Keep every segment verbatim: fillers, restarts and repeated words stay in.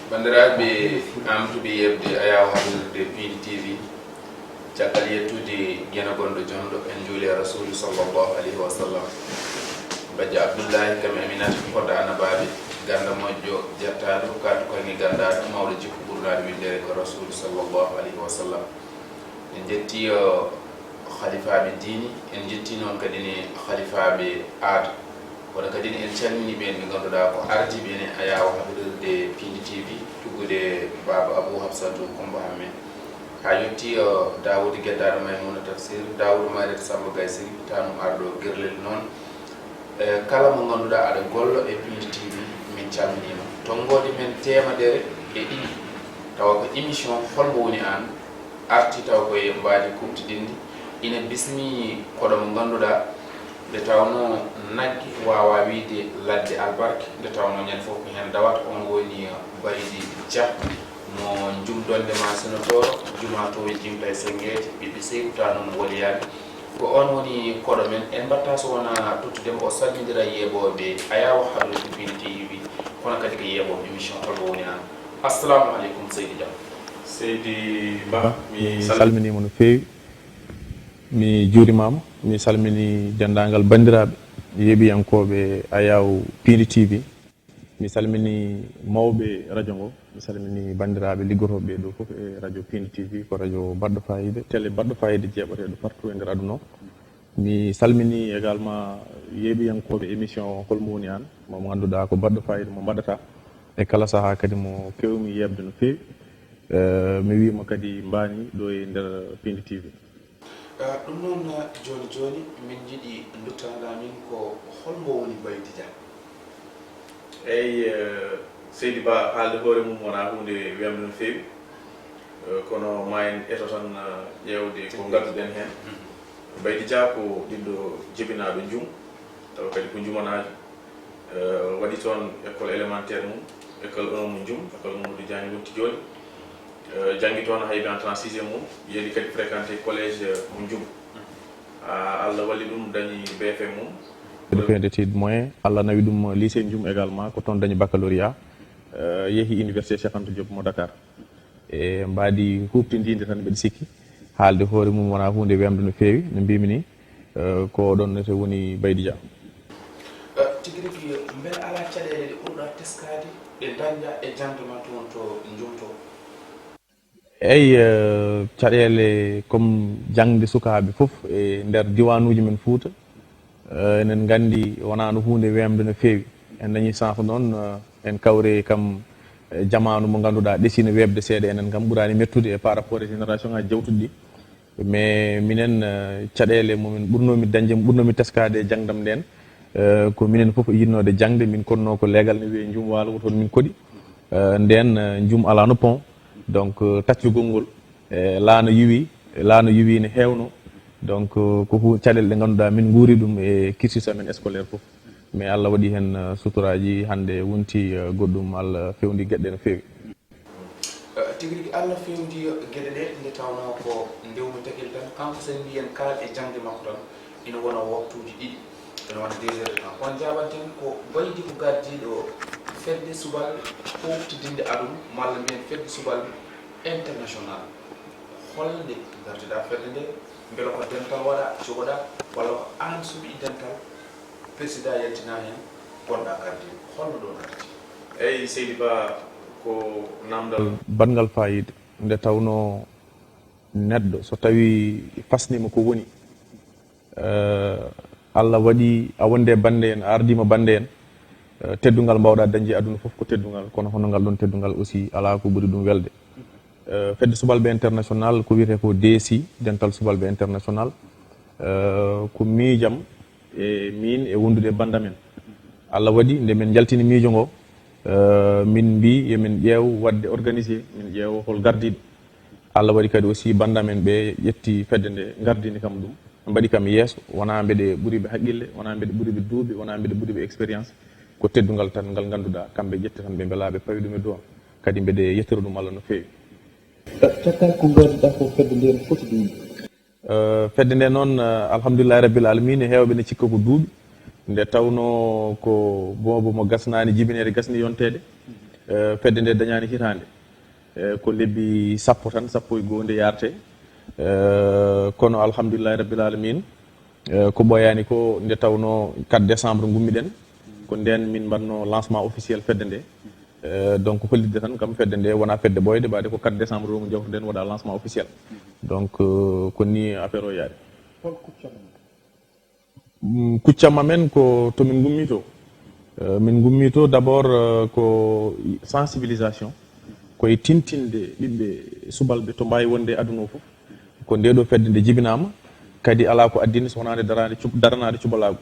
Banndiraaɓe, am tuɓe yeɓde Ayaawo Habrirde Piindi T V. Caggal yettude Geno gonɗo jonɗo, en njuuli e Rasuulu sallallahu alayhi wa sallam. Bajjo Abdullahi kam e Aminata, kodda annabaaɓe, ganda moƴƴo jettaaɗo, kaatu koynge gandaaɗo, mawɗo jikku ɓurnaaɗo winndere ko Rasuulu sallallahu alayhi wa sallam. En njetti, o, halifaaɓe diini, en njetti noon kadi ne halifaaɓe aada. Kono kadi ne en calmini ɓeen ɓe ngannduɗaa ko ardiiɓe ene Ayaawo Habrirde Piindi T V, tuggude Baaba Abuu Hafsatu Kummba Hammee. Haa yotti, o, Daawuda Geddaaɗo Maymuna Tafsir, Daawuda Mayrata Sammba Gaye Siri, tanum arɗo Gerlel noon. E, kala mo ngannduɗaa aɗa gollo e Piindi T V, min calminiima. Tonngoode men teemedere e ɗiɗi, tawa ko émission Hol mo woni aan? Arti taw koye mbaadi kuuɓtidinndi, ina bismi koɗo mo ngannduɗaa, nde tawnoo nagge waawaa wiyde ladde albarke, nde tawnoo ñande fof ko heen dawata, oon woni Baydi Jah mo Njum Donde Maa Senotooro, Jumaa Toowi Jimta e Senngeeje, ɓiɓɓe Seyku Taanum Woliyaaɓe. Ko oon woni koɗo men, en mbaɗtaa so wonaa tottude mo, o salmindira yeeɓooɓe Ayaawo Habrirde Piindi T V, kono kadi ko yeeɓooɓe émission Hol mo woni aan? Assalamu aleykum, Seydi Dia. Seydi Ba, mi salminiima no feewi. Mi juurimaama. Mi salmini denndaangal banndiraaɓe yeeɓiyankooɓe Ayaawo Piindi T V. Mi salmini mawɓe radio ngo. Mi salmini banndiraaɓe liggotooɓe ɗo fof e radio Piindi T V, ko radio baɗɗo faayiida, télé baɗɗo faayiida jeeɓateeɗo partout e nder aduna o. Mi salmini également yeeɓiyankooɓe émission Hol mo woni aan? Mo ngannduɗaa ko baɗɗo faayiida mo mbaɗata. E kala sahaa kadi mo keewmi yeeɓde no feewi. Eh, mi wiima kadi mbaani ɗo e nder Piindi T V. Eh, ɗum noon, eh, jooni jooni, min njiɗi nduttanaɗaa min ko hol mo woni Baydi Jah? Eyi, eh, Seydi Ba, haalde hoore mum wonaa huunde weemde no feewi. Eh, kono ma en eto tan, eh, ƴeewde ko ngadduɗen heen. Mhm. Baydi Jah ko ɓiɗɗo jibinaaɗo Njum, tawa kadi ko njumanaajo. Eh, waɗi toon école élémentaire mum, école un mo Njum, école Mamadou Diagne Wonti Jooni. Eh, janngi toon hay ɓe entrant sixième mum, yehi kadi fréquenté collège, eh, mo Njum. Ah, Allah walli ɗum, dañi B F M mum. Brevet d'études moyen, Allah nawi ɗum lycée Njum également, ko toon dañi baccalauréat. Eh, yehi université Cheikh Anta Diop mo Dakar. E mbaadi huuɓtindiinde tan, mbeɗa sikki haalde hoore mum wonaa huunde weemde no feewi, no mbiymi ni, eh, ko oɗon nete woni Baydi Jah. Eh, tigi rigi, mbele alaa caɗeele ɗe ɓurɗaa teskaade, ɗe ndañɗaa e jaŋde ma toon to Njum to? Eyi, eh, caɗeele comme jaŋde sukaaɓe fof e nder diwaanuuji men Fuuta, eh, enen nganndi wonaano huunde weemde no feewi. En dañi chance noon, eh, en kawre kam, eh, jamaanu mo ngannduɗaa ɗesino weeɓde seeɗa, enen kam ɓuraani mettude e par rapport e génération ngaaji jawtuɗi ɗi. Mais minen, eh, caɗeele momin ɓurnoomi dañde, ɓurnoomi teskaade e jaŋdam ndeen, eh, ko minen fof e yiɗnoode jaŋde, min konnoo ko leegal ne wiyee Njum Waalo, ko toon min koɗi. Eh, ndeen, eh, Njum alaano pont. Donc, eh, taccugol ngol, eh, laana yuwi, laana yuwi ne heewno. Donc, eh, ko hu-, caɗeele ɗe ngannduɗaa min nguuri ɗum e cursus amen scolaire fof. Mais Allah waɗi heen, eh, suturaaji, hannde wonti, eh, goɗɗum, Allah fewndi geɗe no feewi. Eh, tigi rigi Allah fewndi geɗe ɗe, nde tawnoo ko ndewmi tagel tan, kanko so en mbiyen kaal e jaŋde makko tan, ina wona waktuuji ɗiɗi, ina wona deux heures de temps. On njaabanten ko Baydi ko gardiiɗo fedde subalɓe huuɓtidinde aduna, malla mbiyen fedde subalɓe international. Holnde ngartiɗaa fedde nde? Mbele ko dental waɗa, jogoɗaa, walla ko aan suɓii dental, président yaltinaa heen, ngonɗaa gardiiɗo? Holno ɗoon arti? Eyi, Seydi Ba, ko namdal baɗngal faayiida, nde tawnoo neɗɗo so tawii fasniima ko woni, eh, Allah waɗi a wonde bannde en, a ardiima bannde en, eh, teddungal mbaawɗaa dañde e aduna fof ko teddungal, kono hono ngal ɗoon teddungal aussi alaa ko ɓuri ɗum welde. Eh, fedde subalɓe international ko wiyetee ko D S I, dental subalɓe international, eh, ko miijam e miin e wondude e banndam en. Allah waɗi nde min njaltini miijo ngo, eh, min mbii yo min ƴeew waɗde organisé, min ƴeew hol gardiiɗo. Allah waɗi kadi aussi banndam en ɓe ƴetti fedde nde, ngardini kam ɗum, mbaɗi kam yeeso, wonaa mbeɗe ɓuri ɓe haqqille, wonaa mbeɗe ɓuri ɓe duuɓi, wonaa mbeɗe ɓuri ɓe expérience. Ko teddungal tan ngal ngannduɗaa, kamɓe ƴetti tan ɓe mbelaa ɓe pawi ɗum e dow am. Kadi mbeɗe yettira ɗum Allah no feewi. Caggal ko ngardɗaa ko fedde nde no foti ɗum? Eh, fedde nde noon, eh, alhamdulillahi rabbil alamina, heewɓe ne cikka ko duuɓi, nde tawnoo ko boobo mo gasnaani jibineede gasni yonteede. Eh, fedde nde dañaani hitaande. Eh, ko lebbi sappo tan, sappo e goo nde yaartee. Eh, kono alhamdulillahi rabbil alamin, eh, ko ɓooyaani ko nde tawnoo quatre décembre ngummiɗen. Ko ndeen min mbaɗnoo lancement officiel fedde nde. Eh, donc hollitde tan kam fedde nde wonaa fedde ɓooyde, ɓaade ko quatre décembre ɗo mo jawtuɗen waɗa lancement officiel. Donc, eh, ko ni affaire o yaari. Hol kuccam? Mm, kuccam amen ko to min ngummi to. Eh, min ngummi to d'abord, eh, ko sensibilisation, ko e tintinde ɓiɓɓe subalɓe to mbaawi wonde e aduna o fof. Ko nde ɗo fedde nde jibinaama, kadi alaa ko addini so wonaa nde daraade cub-, daranaade cubalaagu.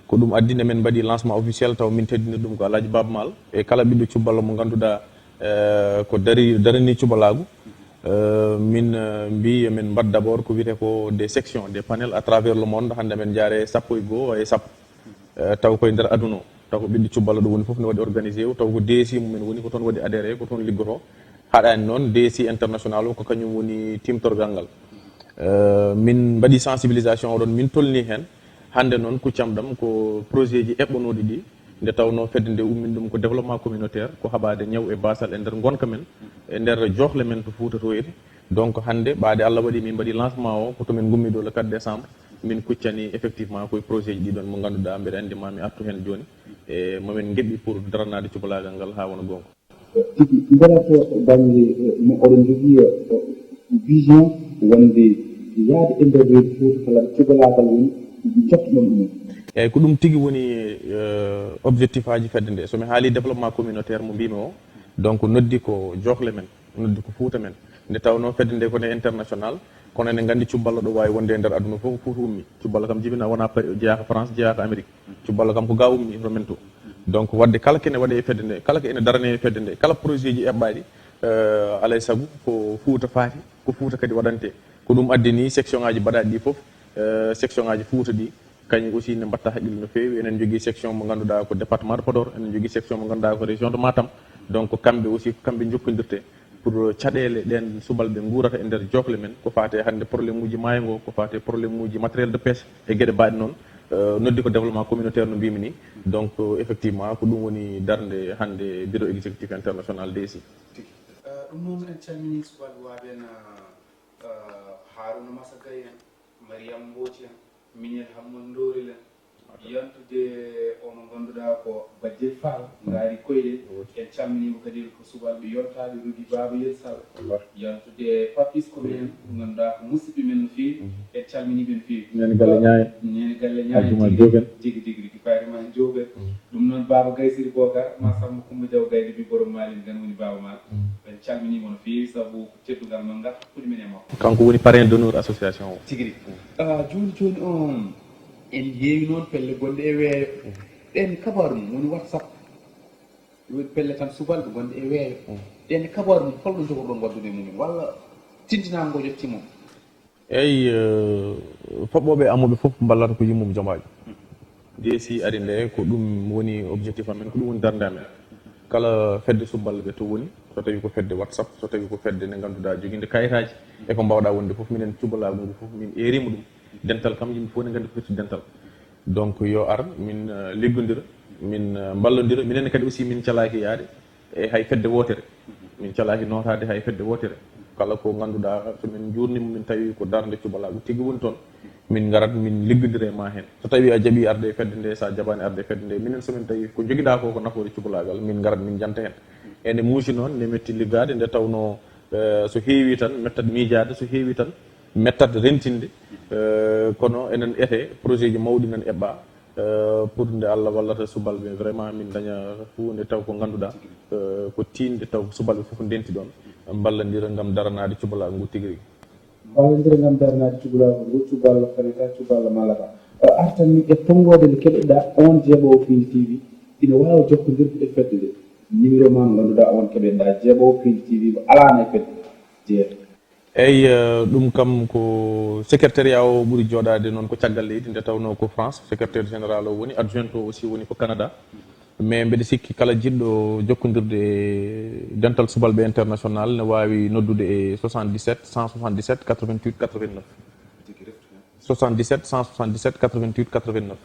Ko ɗum addi nde min mbaɗi lancement officiel taw min teddinir ɗum ko Alhaji Baba Maal e kala ɓiɗɗo cubballo mo ngannduɗaa, eh, ko dari, darani cubalaagu. Eh, min, eh, mbi emin mbaɗ d'abord ko wiyetee ko des sections, des panels à travers le monde. Hannde amen njaare sappo e goo e sappo. Eh, taw koye nder aduna o. Taw ko ɓiɗɗo cubballo ɗo woni fof ne waɗi organisé o, taw ko D S I mumen woni ko toon waɗi adhéré, ko toon liggotoo. Haɗaani noon D S I international o, ko kañum woni timtorgal ngal. Eh, min mbaɗi sensibilisation oɗon, min tolni heen. Hannde noon kuccam ɗam ko projet ji eɓɓonooɗi ɗi, nde tawnoo fedde nde ummin ɗum ko développement communautaire, ko haɓaade ñaw e baasal e nder ngonka men, e nder joohle men to Fuuta to iri. Donc hannde ɓaade Allah waɗi min mbaɗi lancement o ko to min ngummi ɗo le quatre décembre, min kuccani effectivement koye projet ji ɗiɗon mo ngannduɗaa mbeɗa anndi ma mi artu heen jooni, e mo min ngeɓi pour daranaade cubalaagal ngal haa wona goonga. Tigi, mbela to bannge, eh, mo oɗon njogii, eh, vision wonde yaade e nder reedu Fuuta kala ɗo cubalaagal woni, jottoɗon ɗum? Eeyi, ko ɗum tigi woni, eh, objectif aji fedde nde. So mi haali développement communautaire mo mbimi o, donc noddi ko joohle men, noddi ko Fuuta men. Nde tawnoo fedde nde ko nde international, kono enen nganndi cubballo ɗo waawi wonde e nder aduna fof ko Fuuta ummi. Cubballo kam jibina wona pa-, jeyaa ko France, jeyaa ko Amérique. Cubballo kam ko ga ummi to men to. Donc waɗde kala kene waɗe e fedde nde, kala ko ene darane e fedde nde, kala projet ji eɓɓaaɗi, eh, alay sago ko Fuuta faati, ko Fuuta kadi waɗante. Ko ɗum addi ni section ngaji mbaɗaaɗi ɗi fof, eh, section ngaji Fuuta ɗi, kañum aussi ne mbatta haqqille no feewi. Enen njogii section mo ngannduɗaa ko département de Podor, enen njogii section mo ngannduɗaa ko région de Matam. Donc kamɓe aussi ko kamɓe njokkondirte pour caɗeele ɗeen subalɓe nguurata e nder joohle men, ko faati hannde problème uji maayo ngo, ko faati problème uji matériel de pêche e geɗe mbaɗe noon, eh, noddi ko développement communautaire no mbimi ni. Donc, eh, effectivement, ko ɗum woni darnde hannde bureau exécutif international D S I. Tigi. Eh, ɗum noon en calmini subalɓe waaɓe en, eh, eh, Haruna Masa Gaye en, Mariam Mbooc en, Miñel Hamman Ndoorel en, yantude o mo ngannduɗaa ko Bajjel Fall, ngaari koyɗe. En calminiima kadi ko subalɓe yontaaɓe Rudi Baaba Yel Sall. Yantude Papis ko men, ngannduɗaa ko musidɓe men no feewi. En calminii ɓe no feewi. Ñaani galle ñaaye. Ñaani galle ñaaye. Ajuma tigi, Jooben. Tigi, tigi, tigi, Fatima Jooben. Ɗum noon Baaba Gaysiri Bokar, ma Samba Kumba Jaw Gaynde bi borom Maalin gan woni Baaba Maal. En calminiima no feewi sabu teddungal ma ngal hakkunde men e makko. Kanko woni parrain d'honneur association o. Tigi rigi. Ah, jooni jooni on, en heewi noon pelle gonɗe e weeyo. Ɗen kabaaru mum woni WhatsApp. Woni pelle tan subalɓe gonɗe e weeyo. Ɗen kabaaru mum holno jogorɗon waɗdude e mumen? Walla tintinaango ngo yetti mum? Eyi, eh, foɓɓooɓe e amuɓe fof mballata ko yummum jomaajo. D S I ari nde, ko ɗum woni objectif amen, ko ɗum woni darnde amen. Kala fedde subalɓe to woni, so tawi ko fedde WhatsApp, so tawi ko fedde nde ngannduɗaa joginde kayitaaji, e ko mbaawɗaa wonde fof, minen cubalaagu ngu fof, min eerima ɗum. Dental kam, yimɓe fof ne nganndi ko firti dental. Donc, yo ar, min, eh, liggondira, min, eh, mballondira. Minen kadi aussi, min calaaki yaade e hay fedde wootere. Min calaaki nootaade hay fedde wootere. Kala ko ngannduɗaa, so min njuurnima, min tawi ko darnde cubalaagu tigi woni toon, min ngarat, min liggondira e ma heen. So tawi a jaɓi arde e fedde nde, so a jaɓaani arde e fedde nde, minen so min tawi ko njogiɗaa ko, ko nafoore cubalaagal, min ngarat, min njanta heen. Ene muusi noon, ne metti liggaade, nde tawnoo, eh, so heewi tan, mettat miijaade, so heewi tan, mettat rentinde. Eh, kono enen ete, projet ji mawɗi nan eɓɓaa, eh, pour nde Allah wallata subalɓe, vraiment min daña huunde taw ko ngannduɗaa, eh, ko tiinde taw ko subalɓe fof ndenti ɗoon, mballondira ngam daranaade cubalaagu ngu tigi rigi. Mballondira ngam daranaade cubalaagu ngu, cuballo Kanada, cuballo Malaba. O artan min e tonngoode nde keɓeɗaa on jeeɓoowo Piindi T V, ina waawa jokkondirde e fedde nde. Numéro ma mo ngannduɗaa on keɓeɗaa jeeɓoowo Piindi T V mo alaano e fedde nde. Jeeto. Eyi, eh, ɗum kam ko secrétariat o ɓuri jooɗaade noon ko caggal leydi, nde tawnoo ko France, secrétaire général o woni, adjoint o aussi woni ko Canada. Mais mbeɗa sikki kala jiɗɗo jokkondirde e Dental Subalɓe International ne waawi noddude e soixante-dix-sept, cent soixante-dix-sept, quatre-vingt-huit, quatre-vingt-neuf. Soixante-dix-sept, cent soixante-dix-sept, quatre-vingt-huit, quatre-vingt-neuf.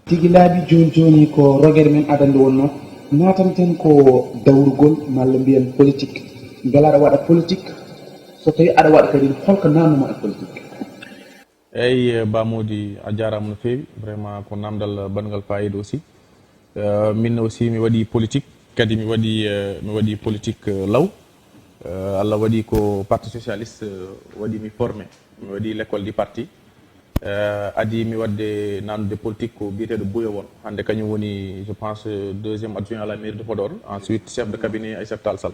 Tigi laaɓi jooni jooni ko rogere men adannde wonnoo. Natanten ko dawrugol malla mbiyen politique. Mbela aɗa waɗa politique? So tawi aɗa waɗa kadi, holko nannumaa e politique? Eyyi, eh, Ba Mody, a jaaraama no feewi. Vraiment ko namdal baɗngal faayiida aussi. Eh, min aussi mi waɗi politique, kadi mi waɗi, eh, mi waɗi politique, eh, law. Eh, Allah waɗi ko Parti Socialiste, eh, waɗi mi formé. Mi waɗi l'école du parti. Eh, adii mi waɗde naatnude politique ko biyeteeɗo Buyo Won. Hannde kañum woni, je pense, eh, deuxième adjoint à la mairie de Podor, ensuite chef de cabinet Aïssata Tall Sall.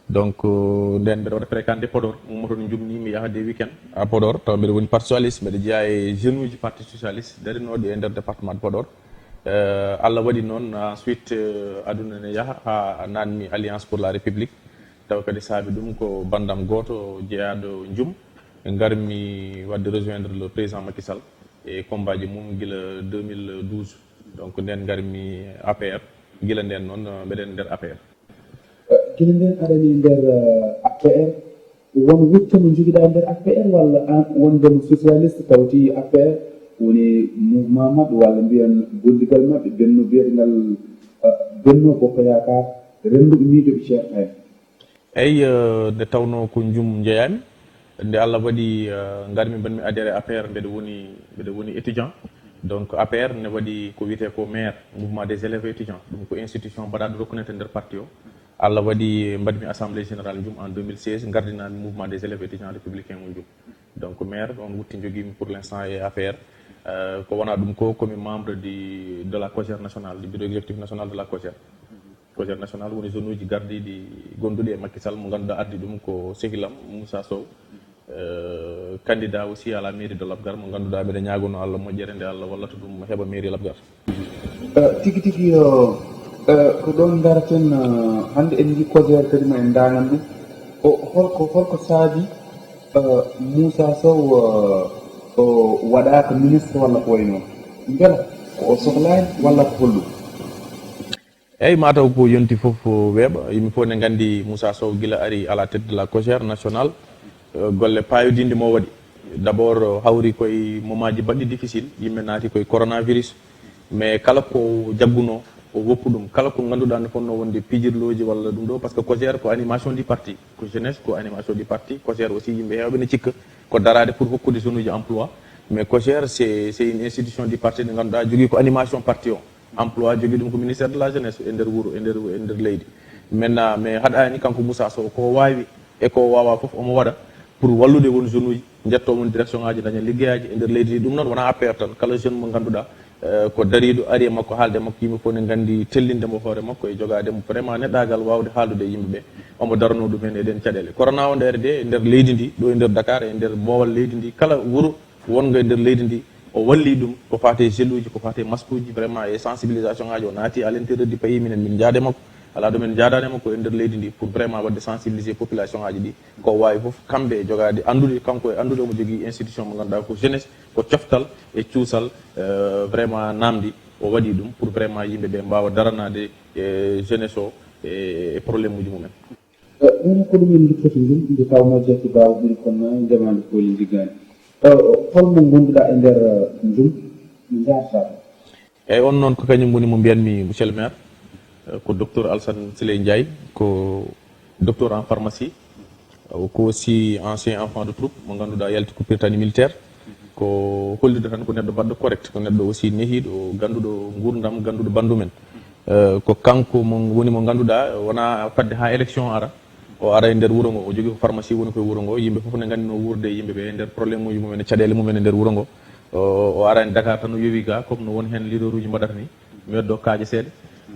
Donc, eh, nden mbeɗa waɗa fréquenté Podor, mi ummoto no jumni mi yaha des week-ends à Podor, tawa mbeɗa woni Parti Socialiste, mbeɗa jeyaa e jeunes uji Parti Socialiste darinooɗi e nder département de Podor. Eh, Allah waɗi noon, ensuite, eh, aduna ne yaha haa naatmi Alliance pour la République. Tawa kadi saabi ɗum ko banndam gooto jeyaaɗo Njum. Ngarmi waɗde rejoindre le président Macky Sall e combat ji mum gila deux mille douze. Donc, nden ngarmi A P R, gila nden noon, eh, mbeɗen nder A P R. Gila nden aɗani nder, eh, A P R, won wutte mo njogiɗaa nder A P R, walla aan wonde mo socialiste tawti A P R woni mouvement maɓɓe, walla mbiyen golligal maɓɓe, Benno biyetengal, eh, Benno Bokk Yaakaar, rennduɓe miijoɓe Ceerno Tayba? Eyyi, eh, nde tawnoo ko Njum njeyaami, nde Allah waɗi, eh, ngarmi mbaɗmi adhéré A P R, mbeɗa woni, mbeɗa woni étudiant. Donc A P R ne waɗi ko wiyetee ko maire, mouvement des élèves étudiants. Ɗum ko institution mbaɗaaɗo reconnaître nder parti o. Allah waɗi mbaɗmi assemblée générale Njum en deux mille seize, ngardinaami mouvement des élèves étudiants républicain mo Njum. Donc maire on wutti njogiimi pour l'instant e A P R. Eh, ko wonaa ɗum ko, komi membre du, de la COJER nationale, du bureau exécutif national de la COJER. COJER national woni zone uji gardiiɗi gonduɗi e Macky Sall, mo ngannduɗaa addi ɗum ko sehilam Moussa Sow, eh, candidat aussi à la mairie de Labgar, mo ngannduɗaa mbeɗa ñaagono Allah moƴƴere nde Allah wallata ɗum heɓa mairie Labgar. Eh, tigi tigi, eh, eh, ko ɗoon ngaraten, eh, hannde en njii COJER kadi ma en ndaangan ɗum. O, holko, holko saabi, eh, Moussa Sow, eh, o waɗaaka ministre walla ko wayi noon? Mbela ko o sohlaani walla ko holɗum? Eyyi, mataw ko yonti fof weeɓa. Yimɓe fof ne nganndi Moussa Sow gila ari à la tête de la COJER nationale. Eh, golle paayodinɗe mo waɗi. D'abord, eh, hawri koye moment ji baɗɗi difficile, yimɓe naati koye coronavirus. Mais kala ko jagguno, o woppu ɗum. Kala ko ngannduɗaa ne fotnoo wonde pijirlooji walla ɗum ɗo, parce que COJER ko animation du parti, ko jeunesse ko animation du parti, COJER aussi yimɓe heewɓe ne cikka ko daraade pour hokkude zone uji emploi. Mais COJER, c'est, c'est une institution du parti nde ngannduɗaa jogii ko animation parti o. Emploi jogii ɗum ko ministère de la jeunesse e nder wuro, e nder, e nder leydi. Maintenant, mais haɗaani kanko Moussa Sow ko waawi e ko waawaa fof omo waɗa pour wallude won zone uji, njettoo won direction ngaji, daña liggeyaaji e nder leydi ndi. Ɗum noon wonaa A P R tan, kala jeune mo ngannduɗaa, eh, ko dariiɗo, ari e makko, haalde e makko, yimɓe fof ne nganndi tellinde mo hoore makko e jogaade mo vraiment neɗɗaagal waawde haaldude e yimɓe ɓe. Omo daranoo ɗum heen e ɗeen caɗeele. Corona o nde ari de e nder leydi ndi, ɗo e nder Dakar, e nder boowal leydi ndi, kala wuro wonngo e nder leydi ndi, o walli ɗum ko faati e geluuji, ko faati e maskuuji, vraiment e sensibilisation ngaji. O naati à l'intérieur du pays, minen min njaade makko, alaa ɗo min njaadaani makko e nder leydi ndi pour vraiment waɗde sensibiliser population ngaji ɗi. Ko waawi fof kamɓe e jogaade, anndude kanko e anndude omo jogii institution mo ngannduɗaa ko jeunesse, ko coftal e cuusal, eh, vraiment naamndi. O waɗi ɗum pour vraiment yimɓe ɓe mbaawa daranaade e jeunesse o e, e problème uji mumen. Ɗum ko ɗum en nduttata ngam nde tawnoo jaki baawo ɓuri kono ndemaande kooli njiggaani. Holmo ngonduɗaa e nder Njum, no njaartaa ɗum? Eyyi, on noon ko kañum woni mo mbiyanmi monsieur le maire, eh, ko docteur Alassane Siley Ndiaye, ko docteur en pharmacie, eh, ko aussi ancien enfant de troupe mo ngannduɗaa yalti ko Prytanée militaire. Ko hollude tan ko neɗɗo baɗɗo correct, ko neɗɗo aussi nehiiɗo, gannduɗo nguurndam, gannduɗo banndu men. Eh, ko kanko mo woni mo ngannduɗaa wonaa fadde haa élection ara, o ara e nder wuro ngo, o jogii ko pharmacie woni koye wuro ngo, yimɓe fof ne nganndinoo wuurde e yimɓe ɓe e nder problème uji mumen e caɗeele mumen e nder wuro ngo. O, o ara e Dakar tan, o yowi ga, comme no won heen leader uji mbaɗata ni, mi waddo kaaƴe seeɗa.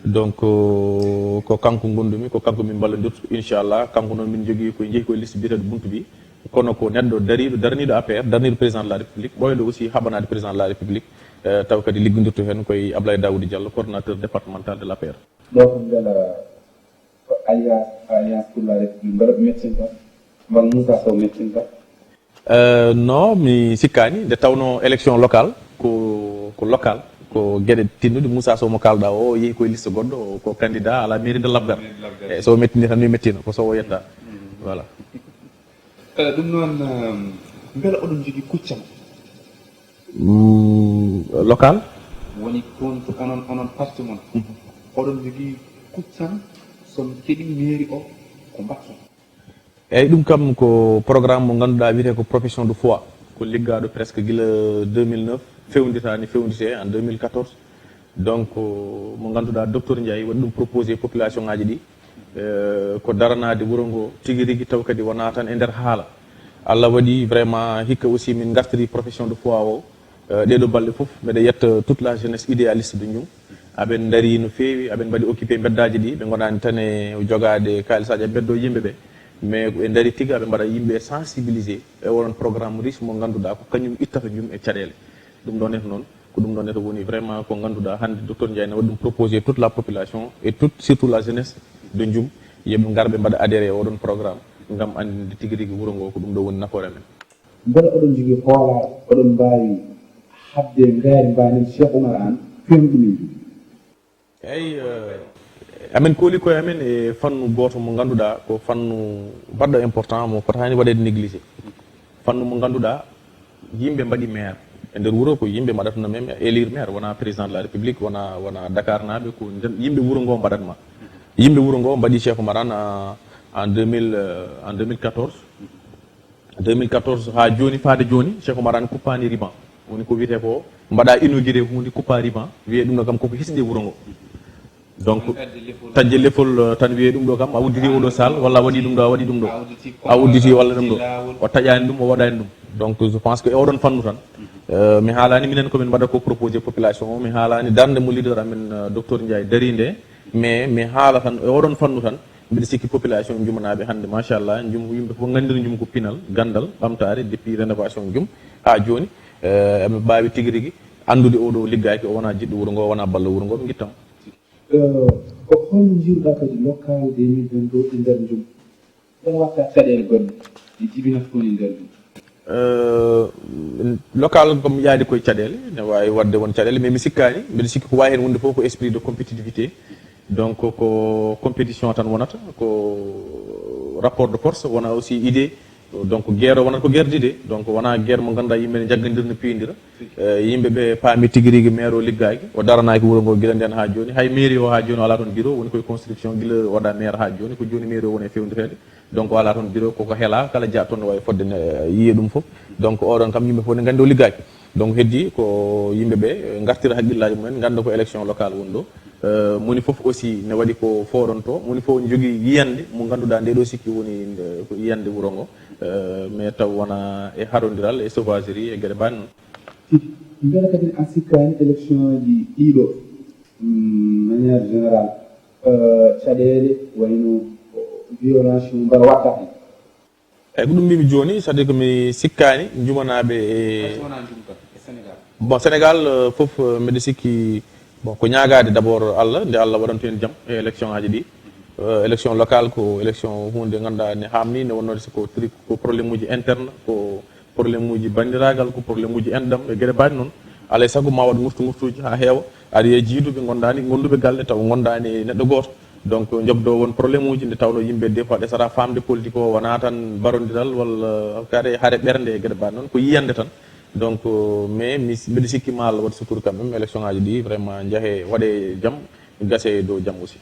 Donc, ko kanko ngondumi, ko kanko min mballondirta, inchallah. Kanko noon min njogii koye, jehi koye liste biyeteeɗo Buntu Bi. Kono ko neɗɗo dariiɗo, daraniiɗo A P R, daraniiɗo président de la République, ɓooyɗo aussi haɓanaade président de la République, eh, taw kadi liggondirto heen koye Ablaye Daouda Diallo, coordonnateur départemental de l'A P R. Ɗo ko mbela ko Alliance, Alliance pour la République, mbela ko mettinta, mbela Moussa Sow mettinta? Eh, non, mi sikkaani, nde tawnoo élection locale ko, ko local, ko geɗe tinnude. Moussa Sow mo kaalɗaa o, o yehi koye liste goɗɗo, o ko candidat à la mairie de Labgar. Mairie de Labgar. Eyyi, so o mettini tan mi mettiino, ko so o yetta. Voilà. Eh, ɗum noon, ehm, mbela oɗon njogii kuccam? Mm, local? Woni toon to onon, onon parti mon. Oɗon njogii Kuccan, so mi keɗii mairie o, ko mbaɗton? Eyyi, ɗum kam ko programme mo ngannduɗaa wiyetee ko profession de foi. Ko liggaaɗo presque gila deux mille neuf, fewnditaani, fewnditee en deux mille quatorze. Donc, mo ngannduɗaa docteur Ndiaye waɗi ɗum proposé population ŋaaji ɗi. Eh, ko daranaade wuro ngo tigi rigi, taw kadi wonaa tan e nder haala. Allah waɗi vraiment hikka aussi min ngartiri profession de foi o. Eh, ɗee ɗoo balɗe fof, mbeɗa yetta toute la jeunesse idéaliste de Ndioum. Aɓen ndarii no feewi, aɓen mbaɗi occupé mbeddaaji ɗi, ɓe ngonaani tan e jogaade kaalis, aja ɓeddoo yimɓe ɓe. Mais ɓe ndarii tigi, aɓe mbaɗa yimɓe sensibilisé e oɗon programme riche mo ngannduɗaa ko kañum ittata Ndioum e caɗeele. Ɗum ɗon en noon, ko ɗum ɗon en woni vraiment ko ngannduɗaa hannde docteur Ndiaye ne waɗi ɗum proposé toute la population et toute, surtout la jeunesse de Ndioum, yo ɓe ngar ɓe mbaɗa adhéré e oɗon programme ngam anndinde tigi rigi wuro ngo ko ɗum ɗo woni nafoore men. Mbele oɗon njogii hoolaaɓe, oɗon mbaawi haɓde ngaari mbaanen Cheikh Oumar Anne, feewnuɗo min ɗum? Eyyi, eh, amen kooli koye amen e fannu gooto mo ngannduɗaa ko fannu baɗɗo important mo fotaani waɗeede négligé. Fannu mo ngannduɗaa yimɓe mbaɗi maire. E nder wuro ko yimɓe mbaɗatno même élire maire, wona président de la République, wona, wona Dakar naaɓe, ko nden yimɓe wuro ngo mbaɗatma. Yimɓe wuro ngo mbaɗi Cheikh Oumar Anne en, en deux mille, euh, en deux mille quatorze. Deux mille quatorze haa jooni, faade jooni, Cheikh Oumar Anne kuppaani ruban. Woni ko wiyetee ko mbaɗa inauguré huunde, kuppa ruban, wiyee ɗum ɗo kam koko hisni wuro ngo. Donc, taƴde lefol, euh, tan wiyee ɗum ɗo kam, a udditi oɗo salle, walla a waɗi ɗum ɗo, a waɗi ɗum ɗo. A udditi walla ɗum ɗo. O taƴaani ɗum, o waɗaani ɗum. Donc, je pense que e oɗon fannu tan, euh, mi haalaani minen ko min mbaɗa ko proposé population o, mi haalaani darnde mo leader amen, euh, docteur Ndiaye darii nde, mais mi haala tan e oɗon fannu tan, mbiɗa sikki population Ndioumanaɓe hannde, machallah, Ndioum, yimɓe fof nganndiri Ndioum ko pinal, ganndal, ɓamtaare, depuis rénovation Ndioum haa jooni. Eh, eɓe mbaawi tigi rigi anndude oɗo liggaaki, o wona jiɗɗo wuro ngo, o wona ballo wuro ngo, ɓe ngittam. Eh, ko holno njiiruɗaa kadi local deux mille vingt-deux e nder Ndioum? Ɓen watta caɗeele gonɗe ɗe jibinata toon e nder Ndioum? Eh, local kam yaadi koye caɗeele, ne waawi waɗde won caɗeele, mais mi sikkaani, mbiɗa sikki ko waawi heen wonde fof ko esprit de compétitivité. Donc, ko compétition tan wonata, ko rapport de force, wona aussi idée. Donc, guerre o wonata ko guerre d'idée. Donc, wona guerre mo ngannduɗaa yimɓe ne njaggandir no piindira. Eh, yimɓe ɓe paami tigi rigi maire o liggaaki, o daranaaki wuro ngo gila nden haa jooni. Hay mairie o haa jooni o alaa toon bureau, woni koye construction gila waɗa maire haa jooni, ko jooni mairie o woni e fewndireede. Donc, o alaa toon bureau, koko helaa, kala jeyaaɗo toon no waawi fodde ne, eh, yiya ɗum fof. Donc, oɗon kam yimɓe fof ne nganndi o liggaaki. Donc, heddi ko yimɓe ɓe ngartira hakkillaaji mumen, ngannda ko élection locale woni ɗo. Euh, moni fof aussi ne waɗi ko fooɗonto, moni fof ne jogii yiyannde mo ngannduɗaa nde ɗo sikki woni nde, ko yiyannde wuro ngo. Euh, mais taw wona e harondiral, e sauvagerie, e geɗe mbaɗi noon. Tigi, mbele kadi a sikkaani élection ji ɗiɗo, mm, manière générale, euh, caɗeele wayno violence mbaɗa waɗta heen? Eyyi, ko ɗum mbimi jooni, c'est-à-dire que mi sikkaani Ndioumanaɓe e... Hay so wona Ndioum tan, e Sénégal. Bon, Sénégal, euh, fof, euh, mbiɗa sikki, bon, ko ñaagaade d'abord Allah, nde Allah waɗanto en jam e élection aji ɗi. Euh, élection locale ko élection huunde nde ngannduɗaa ne haamni, ne wonnode so ko tri-, ko problème uji interne, ko problème uji banndiraagal, ko problème uji enɗam e geɗe mbaɗi noon. Alaa e sago ma waɗ ngurtu ngurtuuji haa heewa. Aɗa yiya jiiduɓe ngondaani, gonduɓe galle taw ngondaani e neɗɗo gooto. Donc, njoɓdoo won problème uji nde tawnoo yimɓe des fois ɗesata faamde politique o wonaa tan barondiral walla kadi hare ɓernde e geɗe mbaɗi noon, ko yiyannde tan. Donc, mais mi, mbiɗa sikki ma Allah waɗ suturu quand même, élection aji ɗi vraiment njahe waɗe jam, gase e dow jam aussi.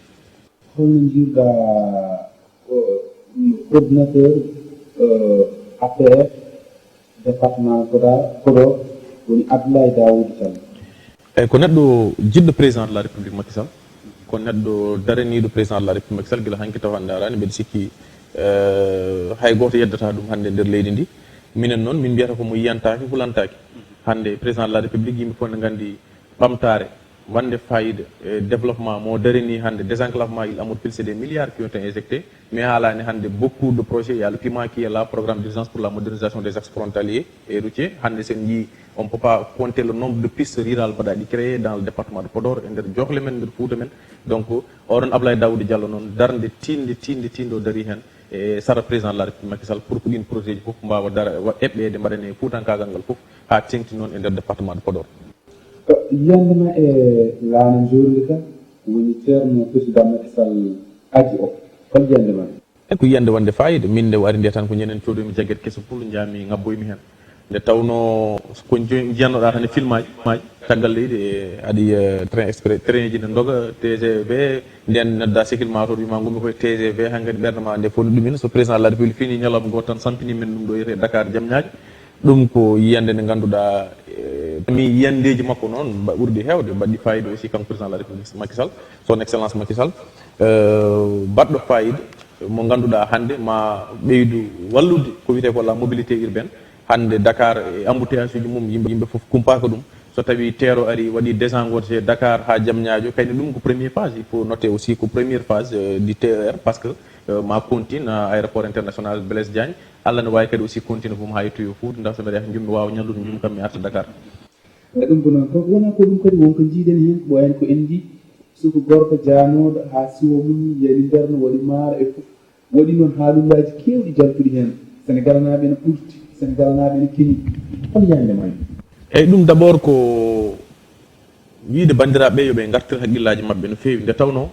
Holno njiiruɗaa, euh, coordinateur, euh, A P R département Podor, Podor, woni Abdoulaye Daouda Diallo? Eyyi, ko neɗɗo jiɗɗo président de la République Macky Sall, ko neɗɗo daraniiɗo président de la République Macky Sall gila hanki taw hannde araani, mbeɗa sikki, euh, hay gooto yeddata ɗum hannde nder leydi ndi. Minen noon, min mbiyata ko mo yiyantaake, hulantaake. Hannde président de la République, yimɓe fof ne nganndi ɓamtaare, wonde fayida e développement mo darini hannde, désenclavement Île à Morphil, c'est des milliards qui ont été injectés, mais haalani hannde beaucoup de projets, il y a le piment qui est là, programme d'urgence pour la modernisation des axes frontaliers et routiers. Hannde, sen njii, on peut pas compter le nombre de pistes rurales mbaɗaɗi créées dans le département de Podor, e nder jookle men, nder Fouta men. Donc, oɗon Ablaye Daouda Diallo noon, darnde tiiɗnde, tiiɗnde, tiiɗnde o darii heen e sara président de la République Macky Sall pour que ɗin projet ji fof mbaawa dara, wa-, eɓɓeede, mbaɗanee fuutankaagal ngal fof, haa teeŋti noon e nder département de Podor. Ko yiyannde ma e laana njoorndi ka woni ceerno président Macky Sall aji o. Hol yiyannde ma? E ko yiyannde wonde fayida. Min nde o ari nde tan ko ñanden coodoymi jaggere keso pul, njaami ngabboymi heen. Nde tawnoo ko njo- njiyannoɗaa tan e filmaaji maaji, caggal leydi e aɗa yiya train express, train ji ne ndoga, T G V, nden nodda sikil ma toon wima ngummi koye T G V, hankkadi ɓernde ma nde fof no ɗumin. So président de la République fini ñalawma gooto tan sampini men ɗum ɗo wiyetee Dakar Diamniadio. Ɗum ko yiyannde nde ngannduɗaa, eh, mi yiyandeeji makko noon mba- ɓurɗi heewde, mbaɗɗi fayida aussi kanko président de la République Macky Sall, son excellence Macky Sall, eh, baɗɗo fayida mo ngannduɗaa hannde ma ɓeydu wallude ko wiyetee ko la mobilité urbaine. Hannde Dakar e embouteillage uji mum, yimɓe, yimɓe fof kumpaaka ɗum. So tawi teero ari waɗi désengorgé Dakar haa Diamniadio, kayni ɗum ko première phase. Il faut noter aussi ko première phase, euh, du T E R, parce que, euh, ma continue, euh, aéroport international Blaise Diagne. Allah ne waawi kadi aussi continue fof haa yettoyo Fuuta, nda so mbeɗa yaha njummi waawa ñallude njum kam mi arta Dakar. E ɗum ko noon, ko wona ko ɗum kadi won ko njiiɗen heen, ko wayen ko en nji suku gorko jaanooɗo haa siwo mum yani nder no waɗi maaro e fof. Waɗi noon haalullaaji keewɗi jaltuɗi heen. Senegalnaaɓe ene ɓurti, Senegalnaaɓe ene keñi. Hol yande ma? Eyyi, ɗum d'abord ko wiyde banndiraaɓe yo ɓe ngartir haqqillaaji maɓɓe no feewi, nde tawnoo,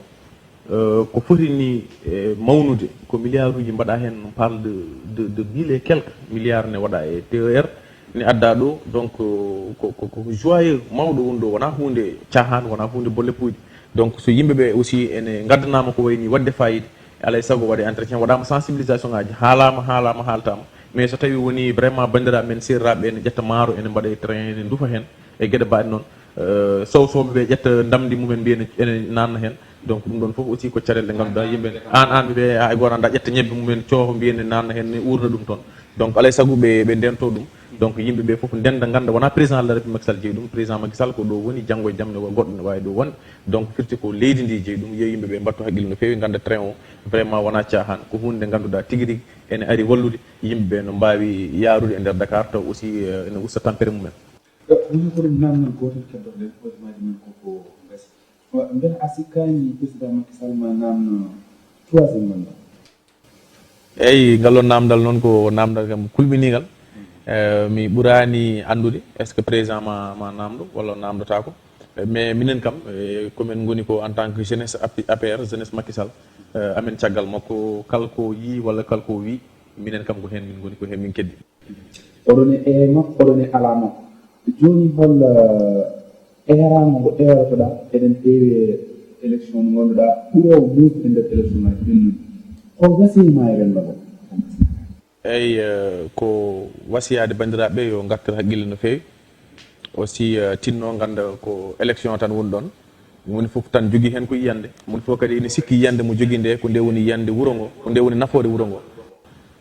eh, ko foti ni, eh, mawnude ko milliarduuji mbaɗaa heen, on parle de, de, de mille et quelques milliards ne waɗaa e T E R ne addaa ɗo. Donc, eh, ko, ko, ko joyeux mawɗo woni ɗo, wonaa huunde caahaan, wonaa huunde bolle puyɗe. Donc so yimɓe ɓe aussi ene ngaddanaama ko wayi ni waɗde fayida, alay sago waɗe entretien, waɗaama sensibilisation ngaji, haalaama, haalaama, haaltaama. Mais so tawi woni vraiment banndiraaɓe men seerraaɓe ene ƴetta maaro, ene mbaɗa e train, ene ndufa heen e geɗe mbaɗe noon, eh, sow sowɓe ɓe ƴetta ndamdi mumen mbiya ene, ene nanna heen. Donc ɗum ɗon fof aussi ko carel ɗe ngannduɗaa yimɓe, aan, aan ɓe ɓe, hay gooto anndaa, ƴetta ñebbe mumen coofa mbiya ene nanna heen, ne uurna ɗum toon. Donc alay sago ɓe, ɓe ndento ɗum. Donc yimɓe ɓe fof ndenda, ngannda wonaa président de la République Macky Sall jeyi ɗum. Président Macky Sall ko ɗo woni, janngo e jam ne wa- goɗɗo ne waawi ɗo wonde. Donc firti ko leydi ndi jeyi ɗum. Yo yimɓe ɓe mbattu haqqille no feewi, ngannda train o vraiment wonaa caahaan, ko huunde nde ngannduɗaa tigi rigi ene ari wallude yimɓe ɓe no mbaawi yaarude e nder Dakar, taw aussi, eh, ene usta tampere mumen. Woni ko ɗum namdal gootal keddoɗen, hojomaaji men ko ko ngasi. Wa- mbela a sikkaani président Macky Sall ma namno troisième mandat? Eyyi, ngal ɗon namdal noon ko namdal kam kulɓinigal. Eh, mi ɓuraani anndude est-ce que président ma, ma namdo walla o namdotaako. Eh, mais minen kam, eh, ko men ngoni ko en tant que jeunesse A P R, jeunesse Macky Sall, eh, amen caggal makko, kala ko yii walla kala ko wii, minen kam ko heen min ngoni, ko heen min keddi. Oɗon e eeya makko, oɗon e alaa makko. Jooni hol, eh, eeraango ngo eerotoɗaa? Eɗen ƴeewi élection mo ngannduɗaa ɓuroowo muusde nder élection ngaji ɓennuɗi. Hol wasiyma e renndo ngo? Eyyi, eh, ko wasiyaade banndiraaɓe yo ngartir haqqille no feewi. Aussi, eh, tinno ngannda ko élection tan woni ɗon. Woni fof tan jogii heen ko yiyande. Woni fof kadi ene sikki yiyande mo jogii nde, ko nde woni yiyande wuro ngo, ko nde woni nafoore wuro ngo.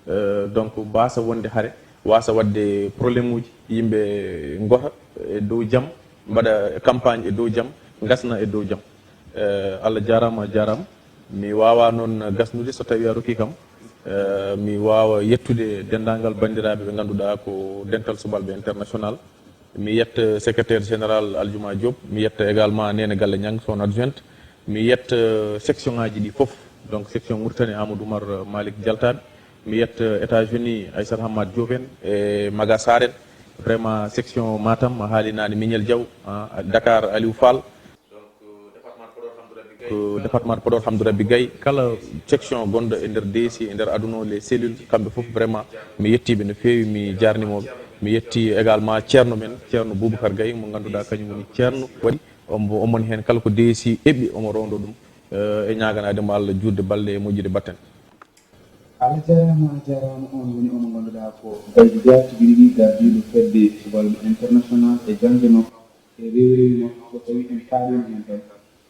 Eh, donc, mbasa wonde hare, wasa waɗde problème uji, yimɓe ngota e dow jam, mbaɗa campagne e dow jam, ngasna e dow jam. Eh, Allah jaaraama, a jaaraama. Mi waawaa noon gasnude so tawii a rokkii kam. Eh, mi waawa yettude denndaangal banndiraaɓe ɓe ngannduɗaa ko Dental Subalɓe International. Mi yetta secrétaire général Aljuma Diop, mi yetta également Nene Galle Niang, son adjointe. Mi yetta, euh, section ngaji ɗi fof, donc section Mauritanie Amadou Oumar, euh, Malick Dialtaɓe. Mi yetta, euh, États-Unis Aissata Hammat Diop en e Maga Sarr en. Vraiment section Matam a haali naane Mignel Diaw, ah, Dakar Aliou Fall. Ko département de Podor Hamdou Rabbi Gaye, kala section gonɗo e nder D C, e nder aduna o, les cellules, kamɓe fof vraiment mi yettiɓe no feewi, mi jarnimoɓe. Mi yetti également ceerno men, ceerno Boubacar Gaye, mo ngannduɗaa kañum woni ceerno waɗi, omo, omon heen kala ko D C eɓɓi omo rowndo ɗum, eh, e ñaaganaade mo Allah juutde balɗe e moƴƴude batten. Allah jaaraama, a jaaraama. On woni omo ngannduɗaa ko Baydi Dia, tigi rigi gardiiɗo fedde subalɓe international e jaŋde makko e rewrewi makko. So tawii en paariima heen tan,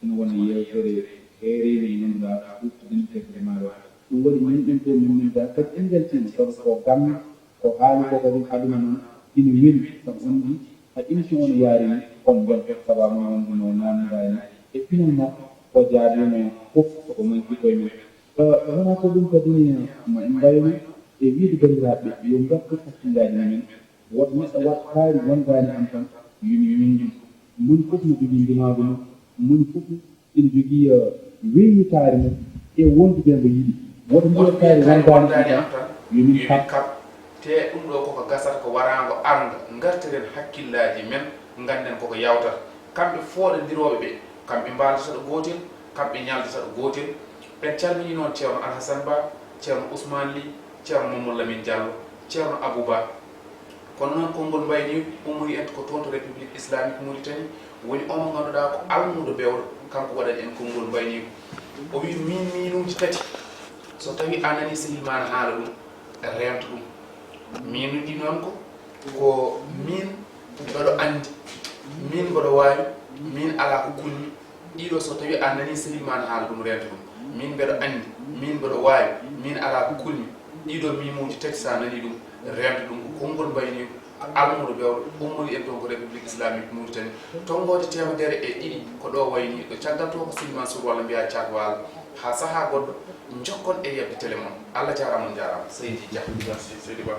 ina wona yeewtere heereende nde ngannduɗaa ko huuftidinde teftere maaro. Ɗum waɗi min ɗum fof min min da kadi en njaltiima, sabu ko ganna, ko haali ko kadi aduna noon ina weli, sabu on nji hay émission o no yaari ni on mbelto, sabu amen wonde no naamndaani. E pinal makko o jaabiima fof ko ko manki koye men. Eh, wonaa ko ɗum kadi ma en mbayno e wiyde banndiraaɓe ɓe yo ngartir hakkillaaji mumen. Woto neɗɗo waɗ kaari wondaani am tan, yo mi winndin. Moni fof no jogii ndimaagu mum, moni fof ina jogii, eh, weeñitaare mum e wondude mbo yiɗi. Woto mbiyo kaari wondaani am tan, yo min kaɓ. Te ɗum ɗo koko gasata ko waraango arnga, ngartiren hakkillaaji men, ngannden koko yawtata. Kamɓe fooɗondirooɓe ɓe, kamɓe mbaaldata ɗo gootel, kamɓe ñaaldata ɗo gootel. En calminii noon Ceerno Alhasan Ba, Ceerno Ousmane Ly, Ceerno Mamadou Lamine Diallo, Ceerno Abou Ba. Kono noon konngol mbayniigu ummori en ko toon to République Islamique Mauritanie, woni o mo ngannduɗaa ko almuudo bewɗo, kanko waɗani en konngol mbayniigu. O wi min miinuuji tati, so tawi a nani sehil ma na haala ɗum, reento ɗum. Miinuɗi noon ko, ko min mbeɗo anndi, min mboɗo waawi, min alaa ko kulmi. Ɗiɗo so tawi a nani sehil ma na haala ɗum, reento ɗum. Min mbeɗo anndi, min mboɗo waawi, min alaa ko kulmi. Ɗiɗo miimuuji tati so a nani ɗum, reento ɗum. Ko konngol mbayniigu, ko almuudo bewɗo, ummori en toon ko République Islamique Mauritanie. Tonngoode teemedere e ɗiɗi ko ɗo wayni, ɗo caggal to ko Seydi Mansour walla mbiyaa Caat Waalo. Haa sahaa goɗɗo, njokkon e yeɓde télé mon. Allah jaaraama, on njaaraama. Seydi Dia. Merci, Seydi Ba.